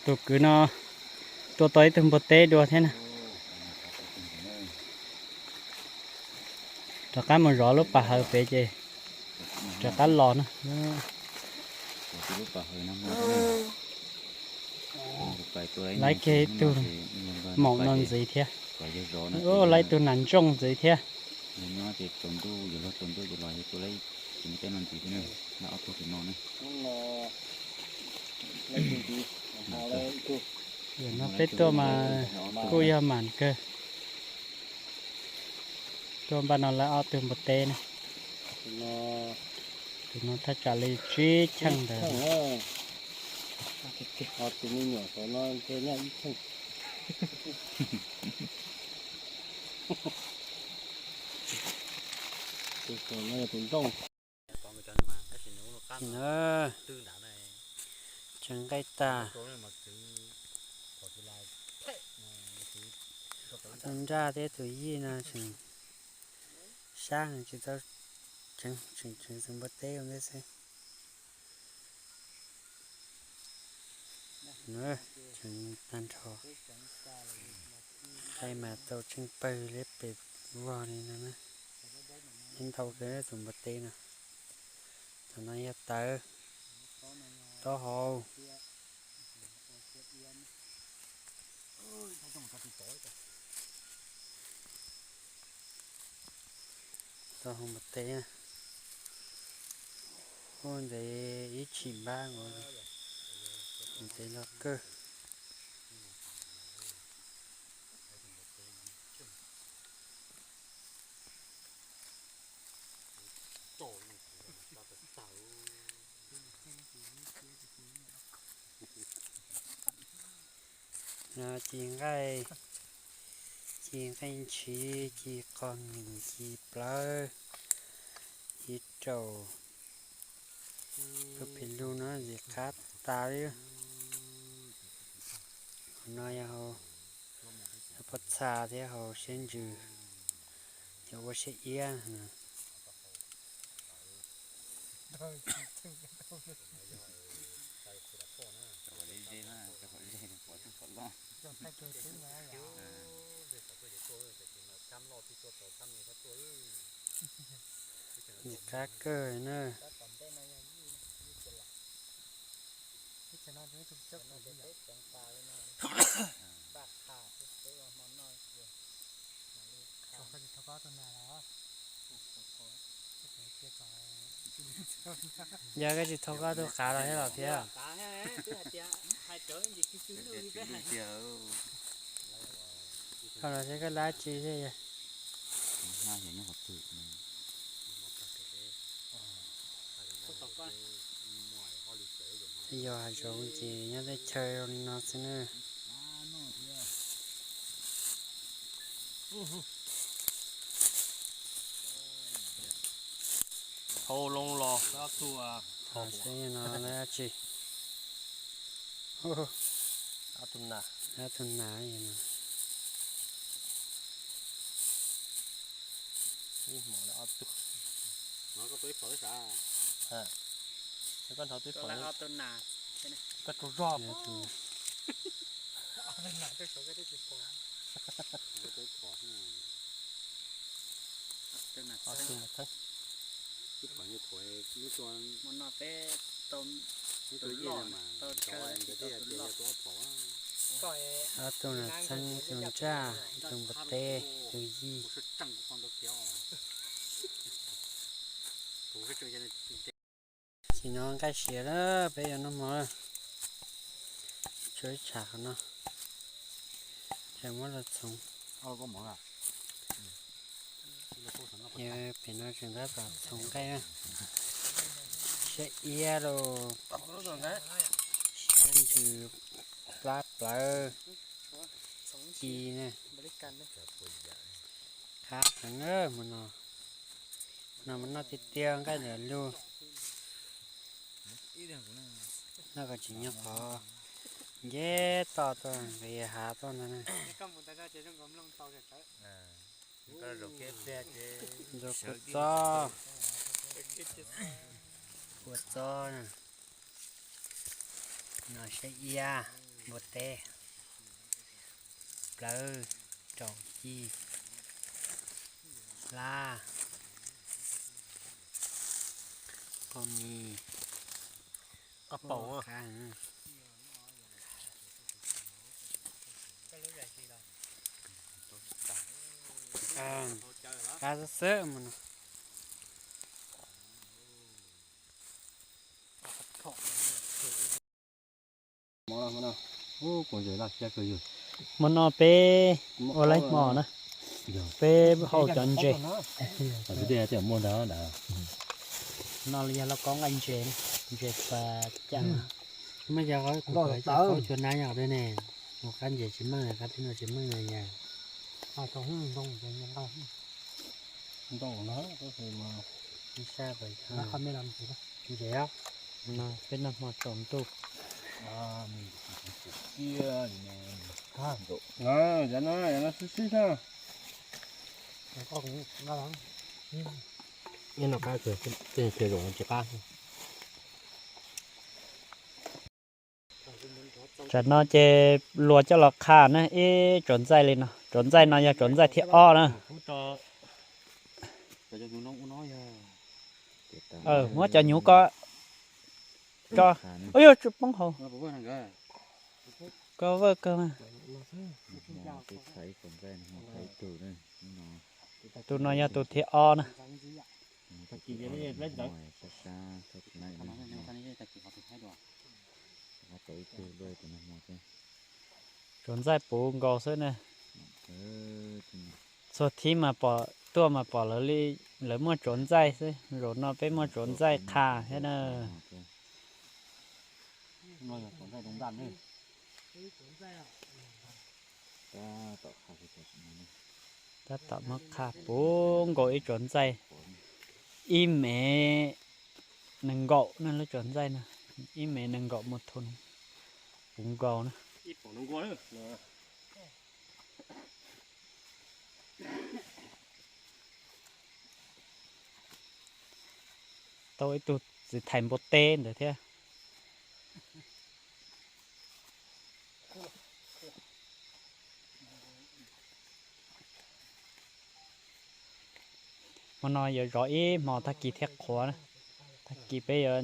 Tus kwv no tua tau ib tug npua teb dua thiab na. Rov qab mus zov lub pas hawv pem ces rov qab los na. Laiv kiag ib tug maum no ntxiv thiab. Laiv ib tug nas ntsooj ntxiv thiab. Yam no peb tuaj mas kuj yog mam kawg. Tuaj npaj no lawv ob tug npua teb na. Tus no thaj tsam li tsib cheej ntawd. Tseev nqaij tas. Tus nraj thiab tus yij no tseem sab heev tsis tau tseev, tseem tseev tus npua teb ua ntej xwb. Tseev tag nrho, nqaij mas tau tsheej pawg liab pes vog li no na. Ib ntau kawg tus npua teb no. Tus no yog tawv, taub hau, taub hau npua teb na. Ua ntxeev ib tshim npab nkaus, ntxeev loj kawg. No ci nqaij, ci nqaij ntshiv, ci qos mis, ci plawv, ci raum. Tus pem lug no ntxim qab tas li. Hauv no yog hauv pob txha thiab hauv siab ntsws, yog ua siab iab. Ntxim qab kawg na. Yog koj tsis thau koj tug qav los thiab los thiab. Koj los thiab koj lab tsi thiab. Yog hav zoov ces nyob tej chaw zoo li no xwb na. Thau loo los, xwb no lawv dab tsi? Ob tug nas. Ob tug nas no. Ib hmos ob tug. Koj hnov twb pom, koj tsaug zog. Ob tug nas theeb. Ob tug nas theeb, ib tug nraj, ib tug npua teb, ib tug yij. Tsis no nqaij siav lawm, peb yuav noj hmo lawm. Tshuav ib tsham qhov no, ces muab los txhoov. Yog pem no tseem tab tom txhoov nqaij na. Siab iab los, siab ntsws, plab plawv, ci na. Qab heev hmo no. No mas noj tiag tiag nqaij ntawm lug. Noj kom tsis nyob qhov nceb toj tuaj nqis hav tuaj ntag na. Ntxuav kua txob, kua txob na. No seb iab, npua teb, plawv, raum ci, hlab, qos mis, qos paum, qab xwb xwb mus no. Hmo no peb ua laib hmo na, peb hau cov ntses. No yog lauj kaub nqaij ntses, ntses pas cas. Cua nab yog ne, mus qab ntses tsis meej, qab tib no tsis meej na. Ntses os, peb noj hmo tsaus ntuj. Tsam no ces luag coj los qha na, ib tsuav ntxaij li no, tsuav ntxaij no yog tsuav ntxaij thib ob na. Muab cov hnyuv ko tso. Ua yog tsis poob hauv. Ko vawj kawg. Tus no yog tus thib ob na. Tsuav ntxaij puv nkaus xwb na. Txhua thib mas pom tuaj mas pom lawv muaj tsuav ntxaij xwb, zaum no peb muaj tsuav ntxaij qha thiab na. Tab tom muab qha puv nkaus ib tsuav ntxaij, ib mev nees nkaum na lub tsuav ntxaij no, ib mev nees nkaum mus thum puv nkaus na. Tau ib tug txiv thais npua teb ntawd thiab. Hmo no yuav zov ib hmo tag kis thiaj qhuav na. Tag kis peb yuav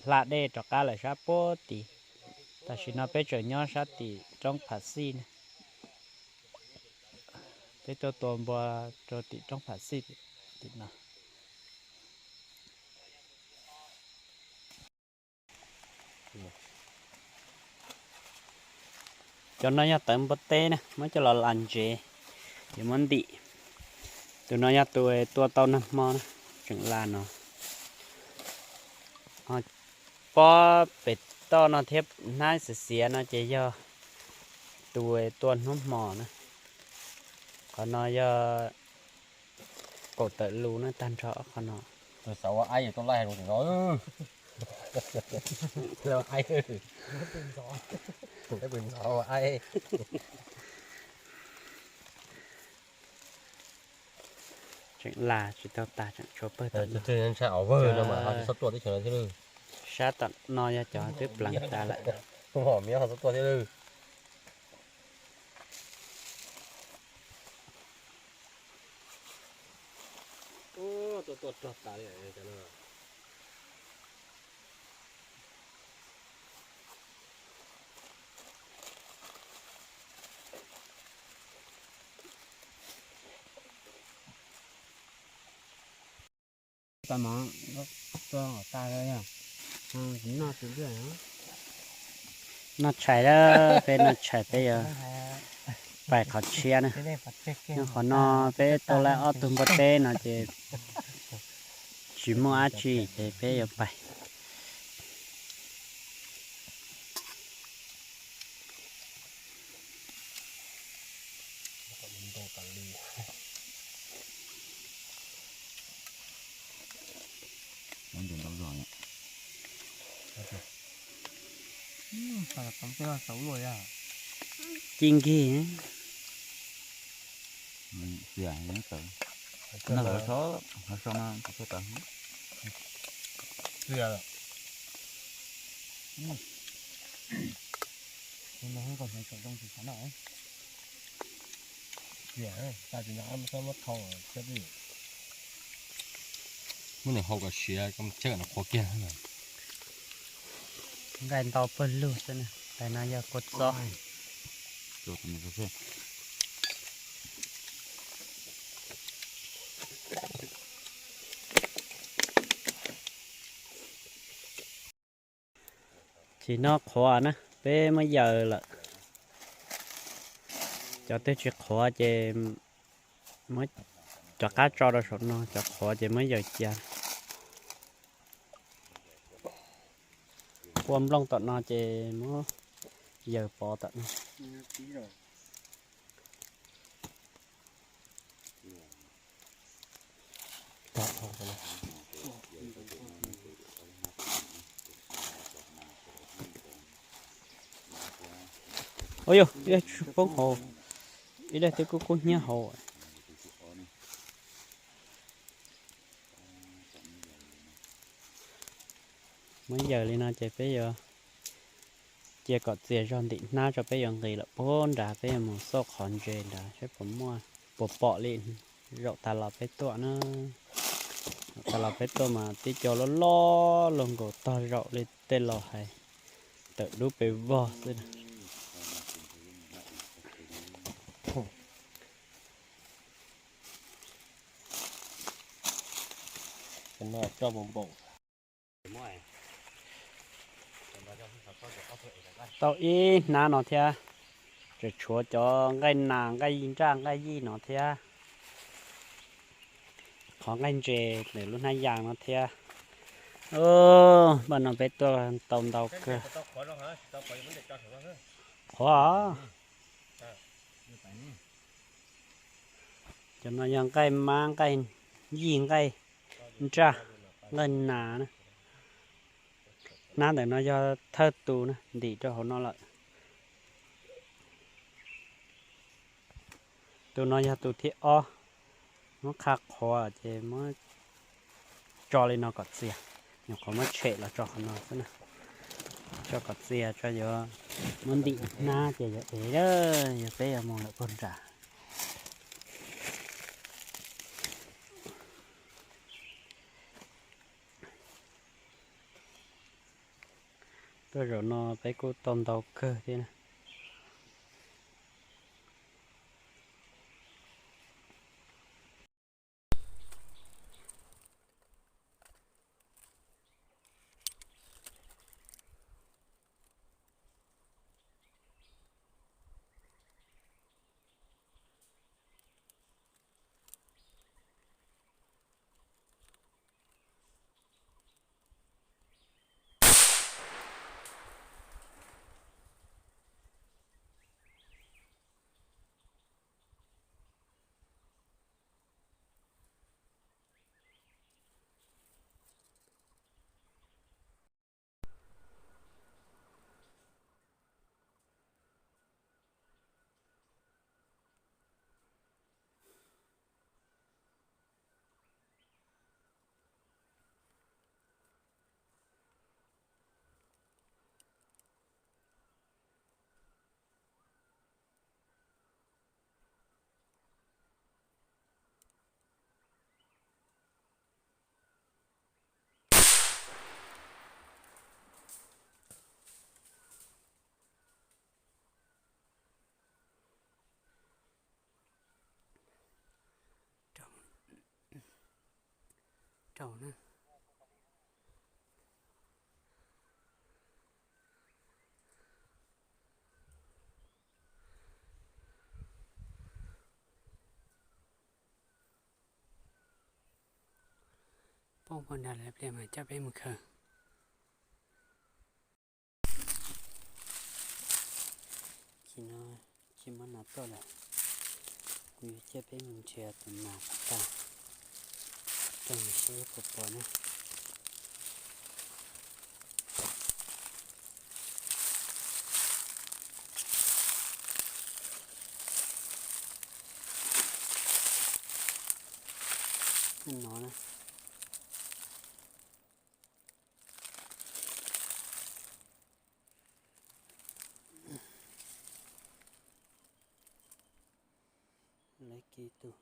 hla dej rov qab lawm sab puag tim. Tam sim no peb tseem nyob sab tim roob Pham Xij na. Peb tuaj tua npua rau tim roob Pham Xij tim no. Cov no yog tawv npua teb na, muab coj los las ntsev, yuav muab ntim. Tus no yog tus tua tau nag hmo na, tseem las no. Pob pem toj no thiab hnab xiav xiav no ces yog tus tua hnub hmo na. Qhov no yog kaum tawm lus na, tag nrho ob qhov no. Tus xav ua aib tuaj laij hais rau tus no. Tseem las tsis tau tas, tseem tshuav pawg tag. Sab tom no yog cov twb pleev tas lawm. Noj tshais lawm, peb noj tshais peb yuav pais qhov tshiab na. Nyob qhov no peb tua laij ob tug npua teb no ces tsis muaj dab tsi ces peb yuav pais. Ci nkig. Muab nws hau kom siav, coj no qhuav kiag. Nqaij ntau pawg lug xwb na, tais no yog kua txob. Ces no qhuav na, peb muab yaws lawm. Cov twg tsis qhuav ces muab cov qab tso rau saum no, cov qhuav ces muab yaws cia. Kua nplooj tom no ces muab yaws pov tom no. Ua yog ib daim tsis poob hauv, ib daim twb kub kub hnyiab hauv. Muab yaws li no ces peb yuav cia kom txias zog ntim hnab tso, peb yuav nqis lawm puag nrad, peb yuav mus xauj qhov ntses nrad saib puas muaj, puas pom li. Zaum tas los peb tuaj na, zaum tas los peb tuaj mas tib co loj loj luaj nkaus tog zaum li tej laus hais, tawm dub pes vog xwb. Tau ib hnab no thiab, tseem tshuav cov nqaij nas nqaij nraj nqaij yij no thiab, qhov nqaij ntses ntawm lub hnab yas no thiab. Npaj no peb tuaj tau ntau kawg. Qhuav. Cov no yog nqaij mab, nqaij yij, nqaij nraj, nqaij nas na. Hnab ntawm no yog thawj tus na, ntim rau hauv no lawm. Tus no yog tus thib ob, muab qha qhuav ces muab tso li no kom txias, nyuam qhuav muab tshem los tso qhov no xwb na. Tso kom txias tso, yuav muab ntim hnab ces yuav ev, yog peb yuav mus lawm puag nram. Tuaj zaum no peb kuj tau ntau kawg thiab na. Rau na. Poob puag nrad lawm, pliag mas coj peb mus khaws. Chim no, chim no nas tuaj lawm, kuv yuav coj peb mus nrhiav tus nas kom tag, rau nws seb puas pom na. No na. Kev tug,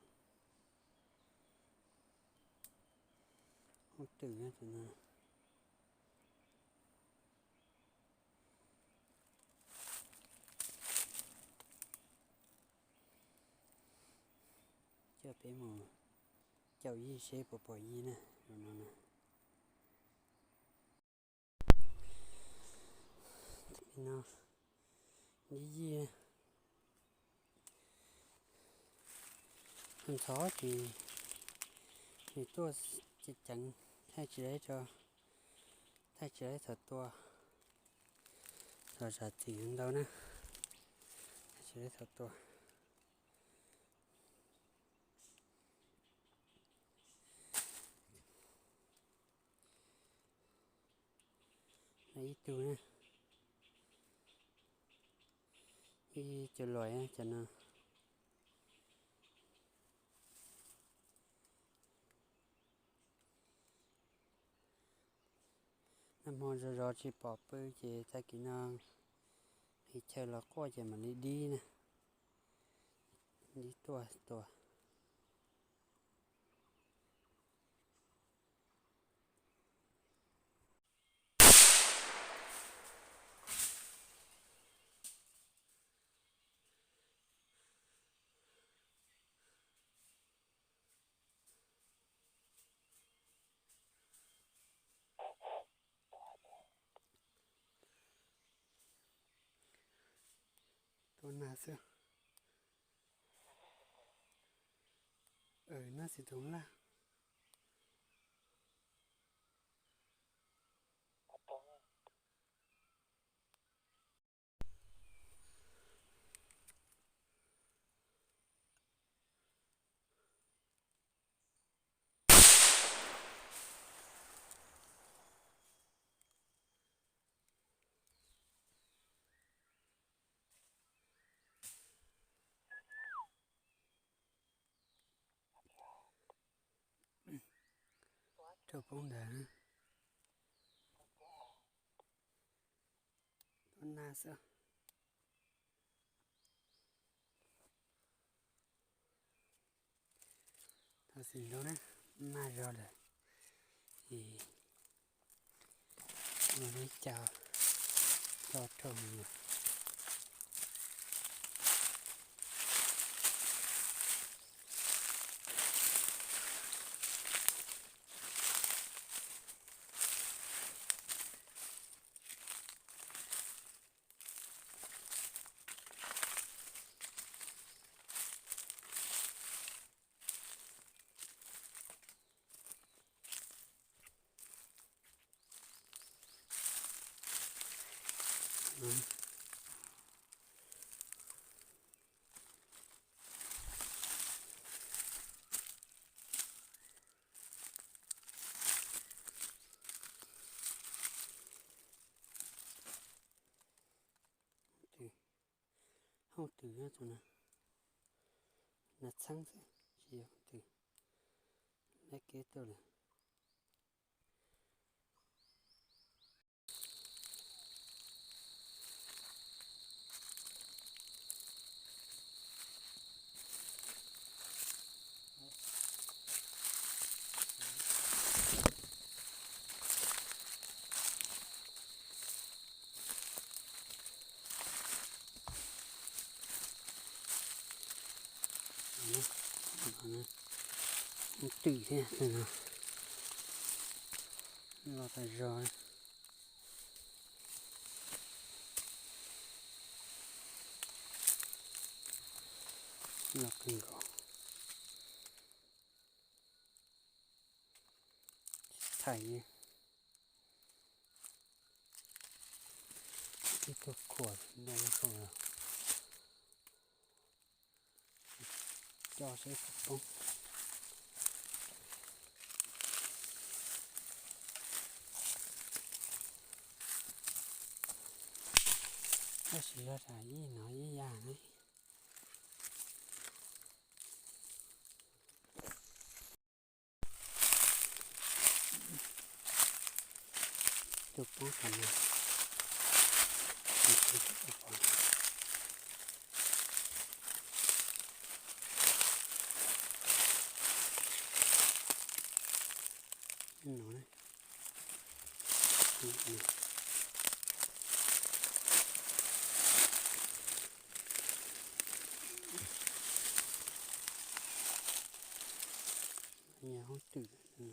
hauj twm no. Coj peb mus caum yij seb puas pom yij na, no na. No, yij, ntxhov ces nws tuaj ceev ceev, thaij tsis laib, thaij tsis laib thaum tua, thaum zam txim ntau na, thaij tsis laib thaum tua. Ib tug, ib cov luam cov no. Nag hmo zov zov tsis pom pw ces tag kis no hli chaw los quaj ces mam li dib na, dib tuaj tua. Tua nas xwb. Nas xim tus laj. Rau poob ntawd. Tua nas xwb. Tau xim ntau na, maj zog lawm. Ua lub cav tso rau mus. Hauj twm no, nas txheeb xwb tsis yog hauj twm. Laib kev tuaj lawm. Twm thiab, los tas zog. Los kawg nkaus. Thaij ib tug khuam ntoo saum no. Coj seb puas poob. Tab sis zog tsam ib no ib yam ne. Tus poob tom no. Tus poob tom no. Nyab hoob twm.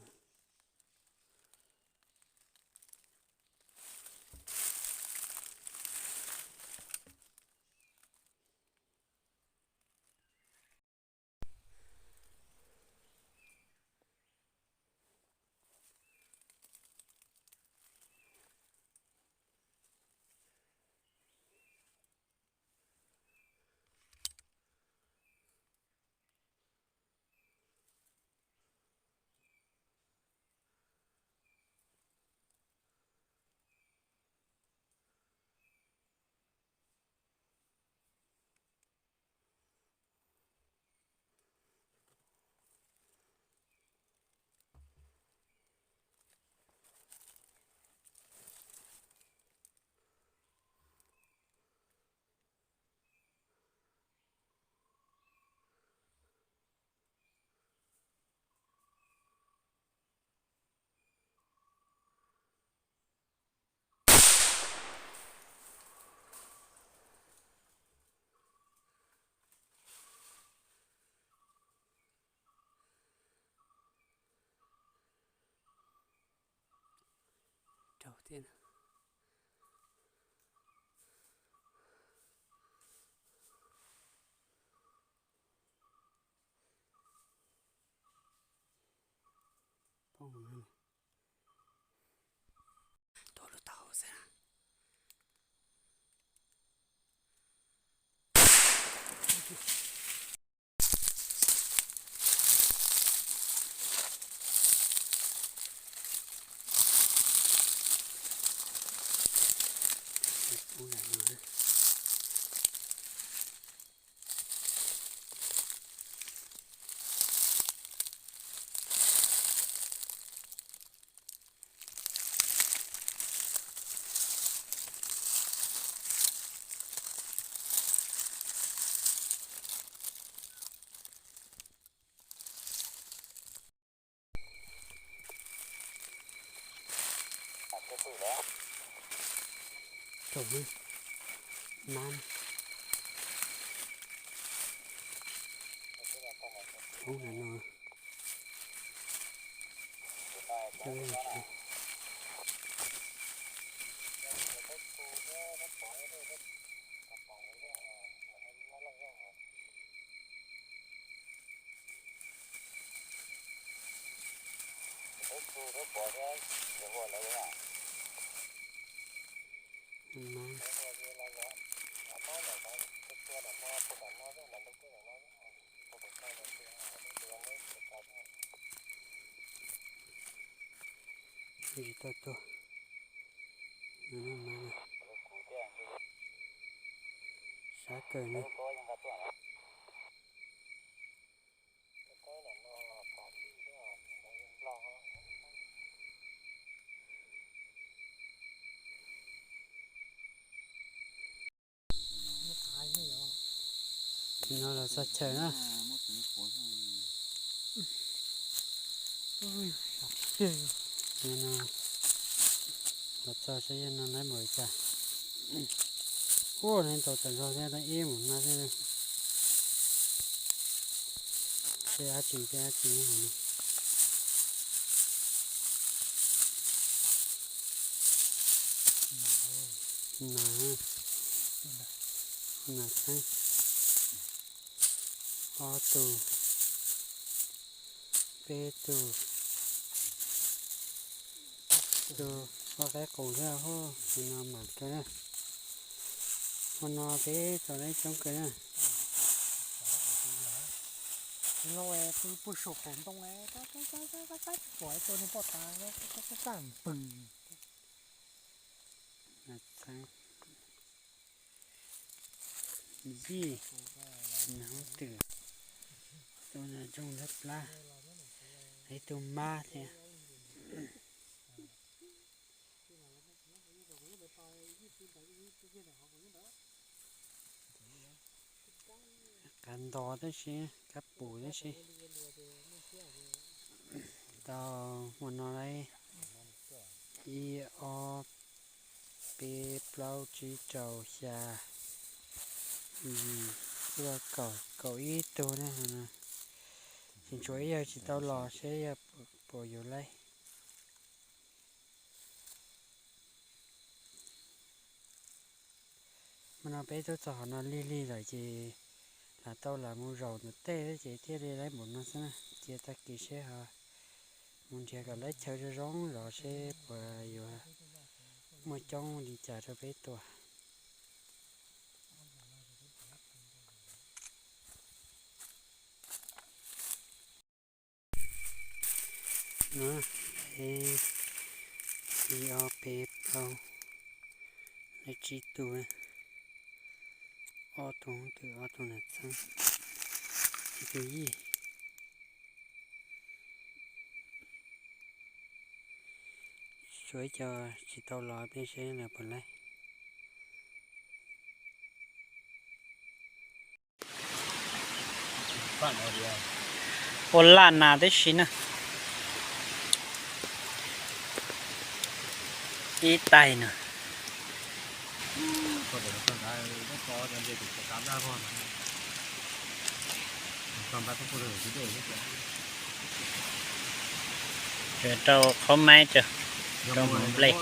Raug thiab. Poob no, tuaj lub taub hau xwb na. Ub, lam no. Tsaug na, mab na. Ub, lam no. Tsis tau tuag. Sab kawg ne. Nim no los txog chaw na. Nim no los txog saib yog no lawv mus li cas. Ua, neeg tau tawm zog thiab, ib mus no thiab. Tej dab tsi, tej dab tsi hauv no. Nas, nas txheeb. Ob tug, peb tug, tus ua qaib qus thiab. Hu, tus no mam kawg na. Ua no peb tau lawm coob kawg na. Los pw puag saum qaum ntoo, pom tua niag poj tas, peg. Txheeb, yij, nab twm, tus no tsooj nrab plab, ib tug mab thiab. Kab nto tib si, kab pum tib si. Tau ua no lawm. Ib, ob, peb, plaub, tsib, rau, xya, yim, cuaj, kaum, kaum ib tug ne. Tseem tshuav ib yawg tsis tau los seb yog puas yuav laib. Hmo no peb tuaj txog qhov no lig lig lawm ces lam tau lam mus zaum ntawm tej ces thiaj li laib npaum no xwb na. Cia tag kis seb ho mus nrhiav kom laib chaw zoo zoo zov seb puas yuav muaj coob li cas rau peb tua. No, ib, ob, peb, plaub, tsib tug, ob tug hoob twm, ob tug nas txheeb, ib tug yij. Tshuav ib co tsis tau los peb seb lawv puas laib. Ua laj nas tib si na. Ib tais na. Rau qhov maib, rau nplej.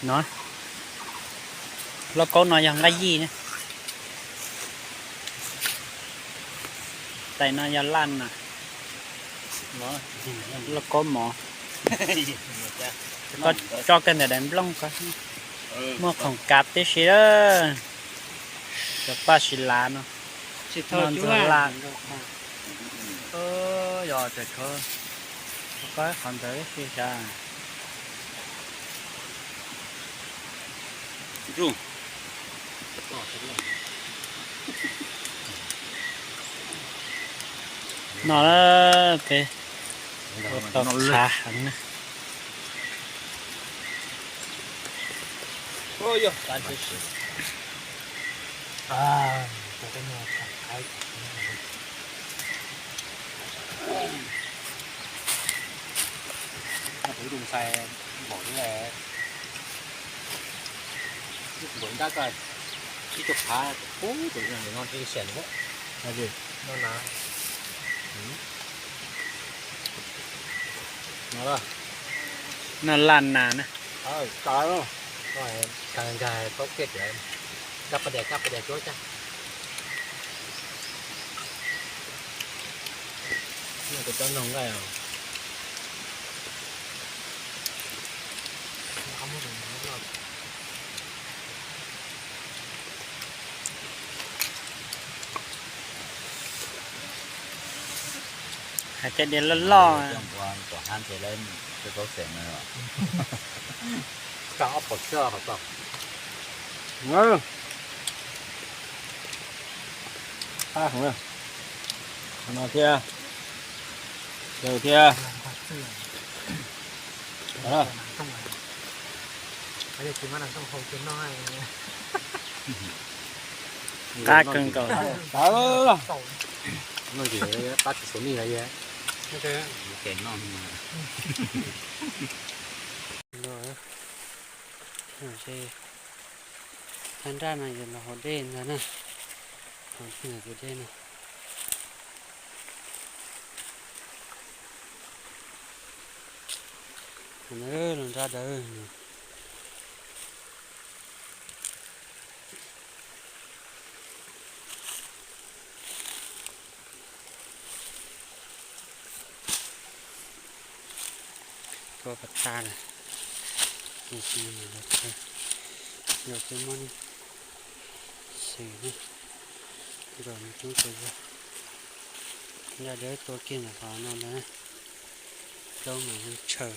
No, lauj kaub no yog nqaij yij ne. Tais no yog laj nas. Lauj kaub mov. Koj tso kiag ntawm daim nplooj ko. Muaj khoom kav tib si. Cov paj si lav no. Tsis tau ntxuag laj. Yog tias koj qhov ntawd si xyov. No peb ua tau qhav heev na. Kuv tus ntxhais npaum li npaum ntab ko, ib tug qhav pub tus no ntshe xiam no na. No laj nas na. Nkag nkag tau kiag tias kab pas dias kab pas dias cuab cag. Cov noog nqaij os. Hais cov diav loj loj. Tom hab ces lawv tsis tau xeem na. Kab ob pom txog qhov tod. Qab heev na. No thiab. Caw thiab. Qab kawg nkaus. Qab tsis xaus nej lawm. Nraj no yog los haus dej ntag na. Haus dej ntawm tus dej no. Los nraj dawb. Tua pas tas lawm, ces sim no los chaw, los peb muab xwm na, nkaum no coob tsaws zog. Nraj dawb tua kiag ntawm qhov no ntag, plaub mas zoo tshaw.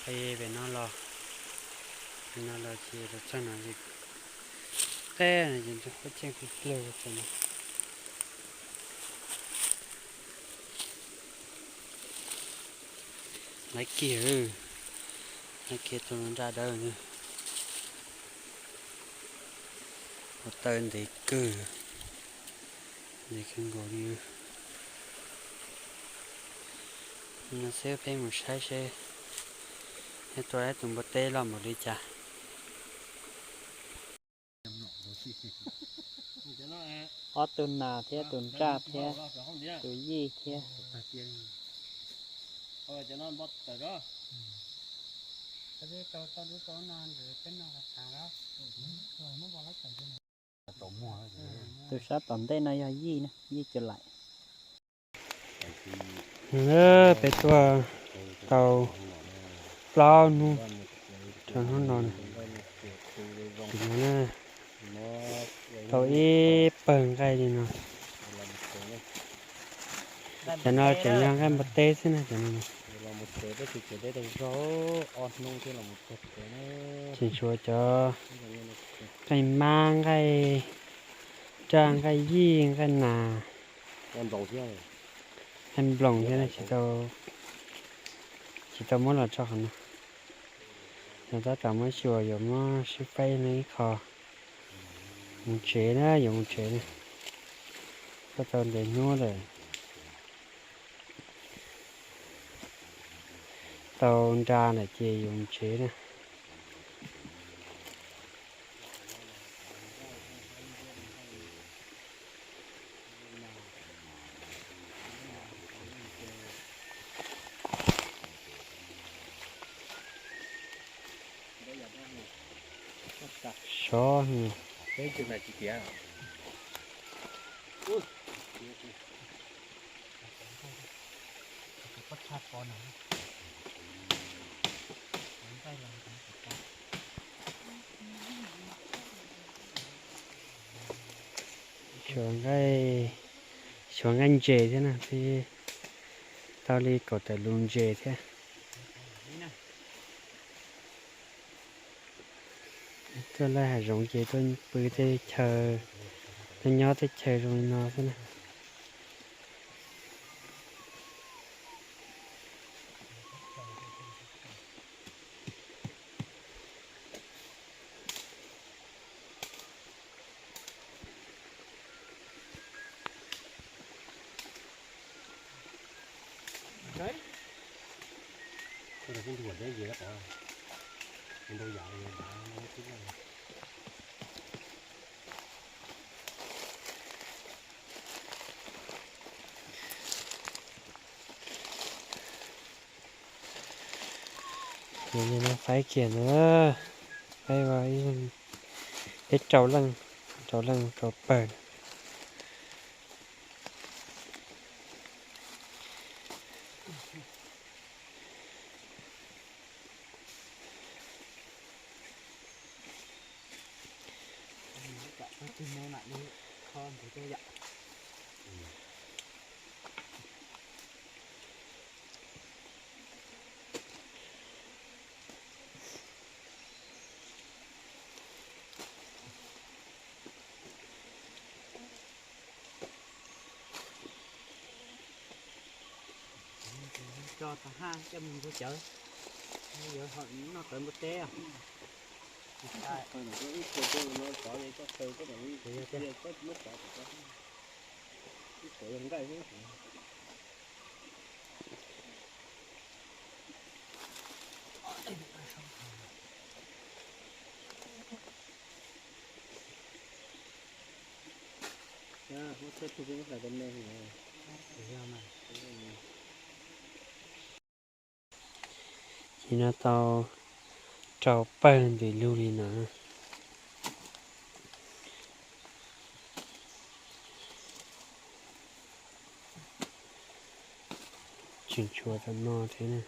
Qhia pem no los, pem no los ces los txog no ces qab no ces nrog qab ceeb plig plig pem no. Laiv kiag, laiv kiag tus nra dawb, ua taw ntev kawg, ntev kawg nkaus li. No xwb peb mus saib seb yog tua ib tug npua teb loj npaum li cas. Ob tug nas thiab tus nraj thiab tus yij thiab. Tus sab tom ntej no yog yij na, yij cuv laim. Peb tuaj tau plaub hnub rau hnub no, tau ib pawg nqaij li no. Cov no tseem yog nqaij npua teb xwb na, cov no. Tseem tshuav cov nqaij mab, nqaij nraj, nqaij yij, nqaij nas, nqaij nploos thiab, tsis tau muab los tso qhov no. Yog tab tom muab xyuas yuav muab sib faib no ib qho mus tsev na, yuav mus tsev na. Tuaj tau ntev hnub lawm. Tau nra lawm ces yuav mus tsev na. Sov. Suav nqaij, suav nqaij ntses thiab na, tau li kaum tawm lus ntses thiab. Tuaj laij hav zoov ces tuaj pw teb chaws, tuaj nyob teb chaws zoo li no xwb na. Ces li no faib kiag ntawd, faib ua ib leeg, peb rau leej, rau leej rau pawg. Tso tag haj coj mus ntxuag cawv, yuav noj cawv npua teb os. Ces no tau rau pawg ntws lug li no. Tseem tshuav tom no thiab na.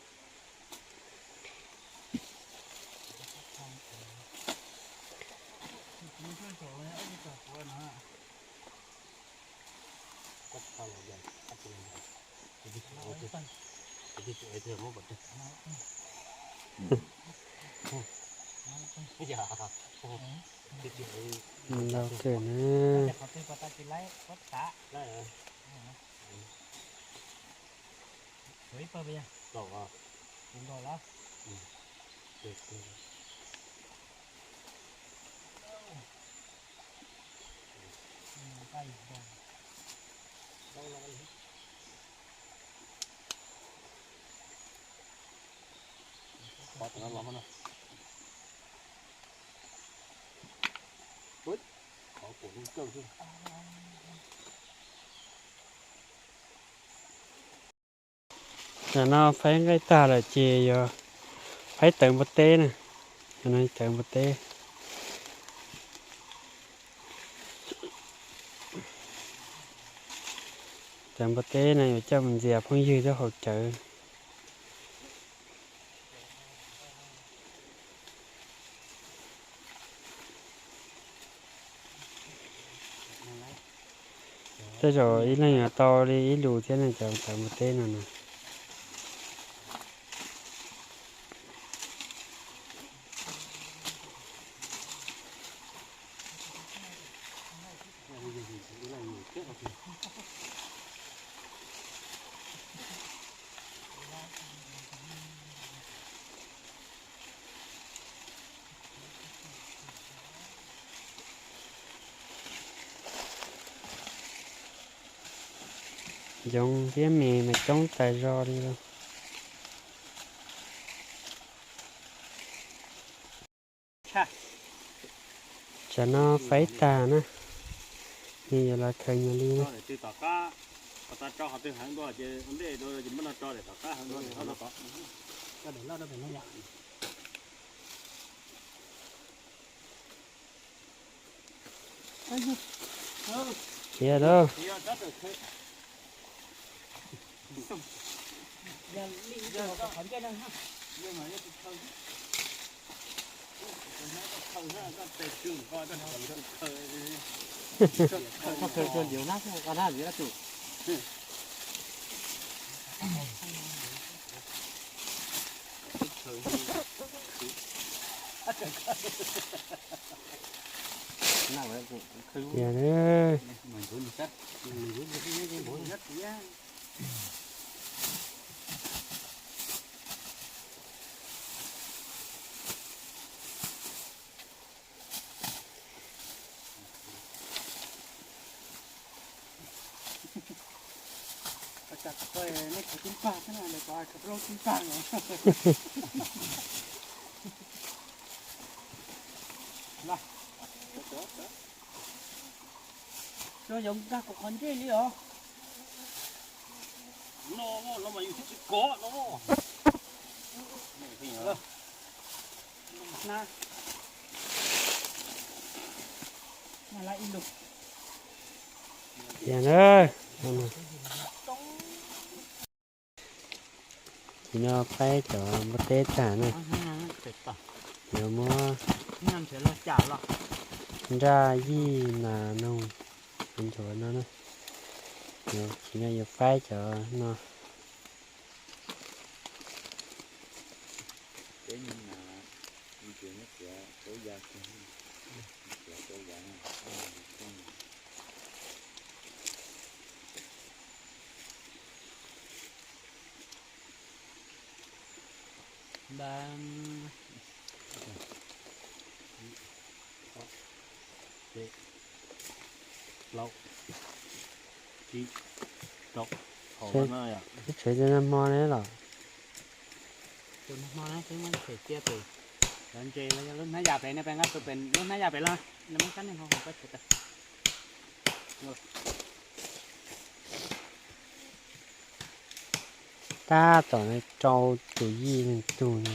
Ntau kawg na. Tam no faib nqaij tag lawm ces yog faib tawv npua teb na. Tam no tawv npua teb. Tawv npua teb no yuav coj mus ntxias phooj ywg rau hauv cawv. Tej zaum ib leeg yuav tau li ib lus thiab ne, cov tawv npua teb no na. Yoov thiab me mas coob tas zog li lauj. Tsam no faib tag na, nws yuav los khaws nyias li na. Qhia lauj. Tiag. Cov yoov nkag kuv qhov ntsej li os. No, no mas yus twb tsis kov no. Tiag na. Ces no faib cov npua teb tag na, yuav muab nraj yij nas noog nchuav no na. Ces no yuav faib cov no. Twb tshuav nag hmo ne los? Tus nag hmo na, twb muab them cia pem cov ntses los yog lub hnab yas pem ne, peb nqa tus pem lub hnab yas pem los, muab sab nej ho koj tshuav tawm. Tab tom rau tus yij leej tug no.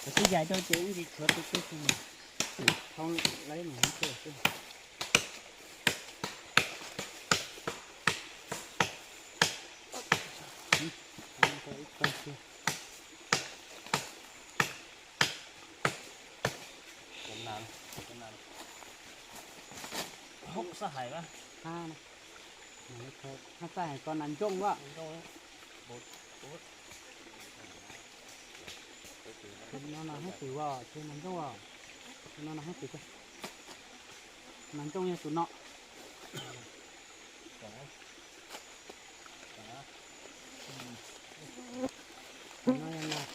Cov twb yaim rau ces ib ntsis tshuav tus twg xwb, thoob lawv ib mus hov xwb. Ib tog xwb. Hab xaj hais ko nas ntsooj a. No nas hab twm as, tus nas ntsooj as. Tus no nas hab twm, nas ntsooj yog tus no.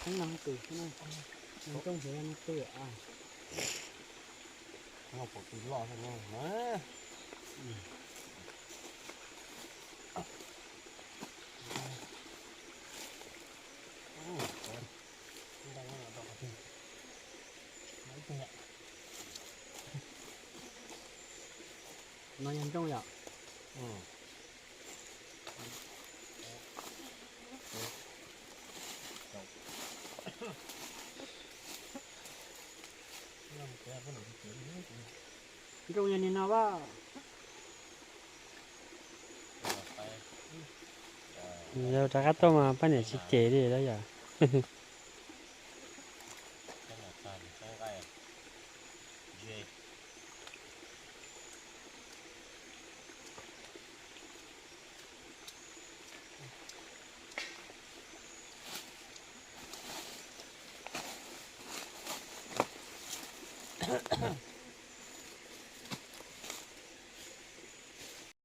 Nyob no twg, nyob no twg a? Nyob pom twg loj thiab no. No yog nrooj yom? Nrooj yog niag no a. Yog rov qab tuaj mas poj niam tsis cem li lawm yom?